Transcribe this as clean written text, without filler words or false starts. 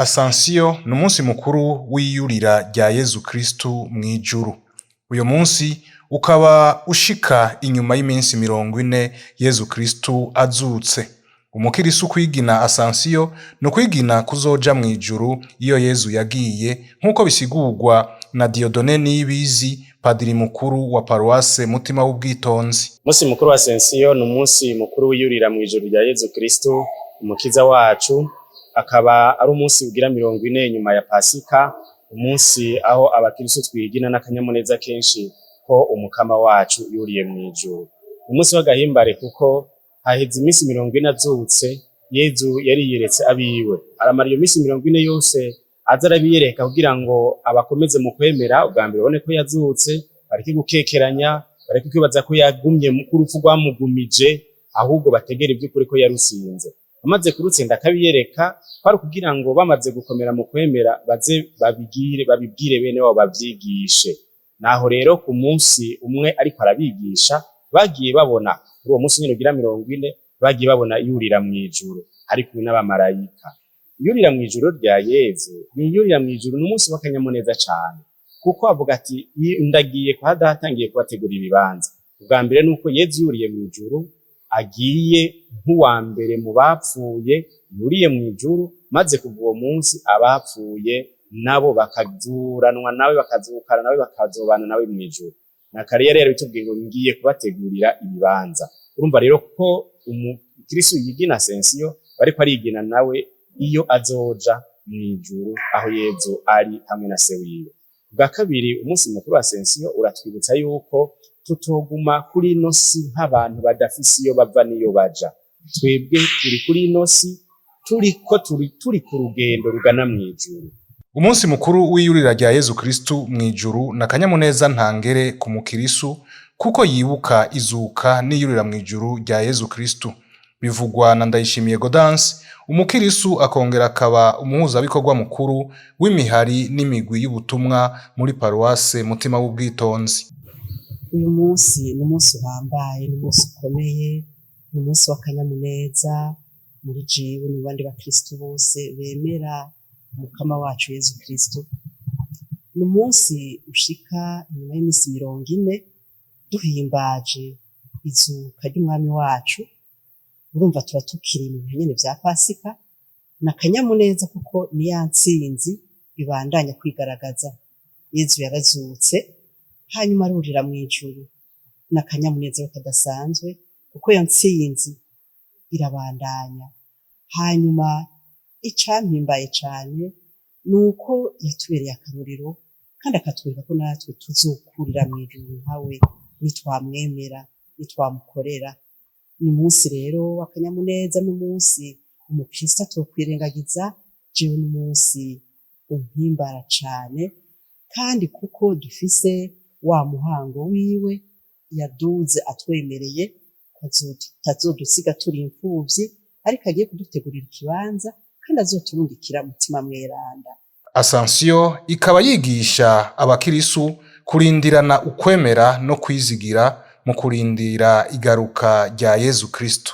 Asansiyo ni umunsi mukuru w'iyurira rya Yezu Kristu mw'ijuru. Uyo munsi ukaba ushika inyuma y'iminsi 40 Yezu Kristu azutse. Umukirisu kwigina Asansiyo ni ukwigina kuzoja mw'ijuru iyo Yezu yagiye, nk'uko bisigurwa na Dieudonné Niyibizi, padiri mukuru wa paruwase Mutima w'Ubwitonzi. Umunsi mukuru wa Asensiyo ni umunsi mukuru w'iyurira mw'ijuru rya Yezu Kristu umukiza wacu, akaba ari umunsi ugira 40 nyuma ya Pasika, umunsi aho abakristo twigina n'akanyamuneza kenshi ko umukama wacu yuriye mw'ijuru. Umunsi w'agahimbare kuko haheze iminsi 40 azutse, Yezu yariyeretse abiwe, aramara iyo minsi 40 yose aza arabiyereka kugira ngo abakomeze mu kwemera. Ubwa mbere babone ko yazutse, bareke gukekeranya, bareke kwibaza ko yagumye ko urupfu rwamugumije, ahubwo bategere ivy'ukuri ko yarutsinze. Amaze kurutsinda akabiyereka, kwari kugira ngo bamaze gukomera mu kwemera baze babigire, babibwire bene wabo, bavyigishe. Naho rero ku munsi umwe ariko arabigisha, bagiye babona kuri uwo munsi nyene ugira 40, bagiye babona yurira mw'ijuru ari kumwe n'abamarayika. Iyurira mw'ijuru rya Yezu ni iyurira mw'ijuru, ni umunsi w'akanyamuneza cane, kuko avuga ati: "Ndagiye kwa Data, ngiye kubategurira ibibanza." Ubwa mbere nuko Yezu yuriye mw'ijuru agiye nk'uwa mbere mu bapfuye yuriye mw'ijuru, maze kuva uwo munsi abapfuye nabo bakazuranwa nawe, bakazukana nawe, bakazobana nawe mw'ijuru. Na kare rero bitubwiye ngo: "Ngiye kubategurira ibibanza." Urumva rero ko umukristo yigina Asensiyo bariko arigina nawe iyo azoja mw'ijuru aho Yezu ari hamwe na se wiwe. Bwa kabiri, umunsi mukuru wa Asensiyo uratwibutsa yuko tutoguma kuri ino si nk'abantu badafise iyo bava n'iyo baja. Twebwe turi kuri ino si turiko turi ku rugendo rugana mw'ijuru. Umunsi mukuru w'iyurira rya Yezu Kristu mw'ijuru ni akanyamuneza ntangere ku mukirisu, kuko yibuka izuka n'iyurira mw'ijuru rya Yezu Kristu. Bivugwa na Ndayishimiye Gaudence, umukirisu akongera akaba umuhuzabikorwa mukuru w'imihari n'imigwi y'ubutumwa muri paruwase Mutima w'Ubwitonzi. Uyu munsi ni umunsi uhambaye, ni umunsi ukomeye, ni umunsi w'akanyamuneza muri jewe no mu bandi bakristu bose bemera umukama wacu Yezu Kristu. Ni umunsi ushika inyuma y'iminsi 40 duhimbaje izuka ry'umwami wacu. Urumva tuba tukiri mu bihe nyene vya Pasika. Ni akanyamuneza kuko ni ya ntsinzi ibandanya kwigaragaza. Yezu yarazutse, hanyuma arurira mw'ijuru. Ni akanyamuneza kadasanzwe kuko iyo ntsinzi irabandanya. Hanyuma icampimbaye cane ni uko yatubereye akarorero, kandi akatwereka ko natwe tuzokurira mw'ijuru nkawe nitwamwemera, nitwamukorera. Ni umunsi rero w'akanyamuneza, n'umunsi umukristo atokwirengagiza. Jewe n'umunsi umpimbara cane, kandi kuko dufise wa muhango wiwe yaduze atwemereye ko atazodusiga turi imfuvyi, ariko agiye kudutegurira ikibanza, kandi azoturungikira Mutima Mweranda. Asansiyo ikaba yigisha abakirisu kurindirana ukwemera no kwizigira mu kurindira igaruka rya Yezu Kristu.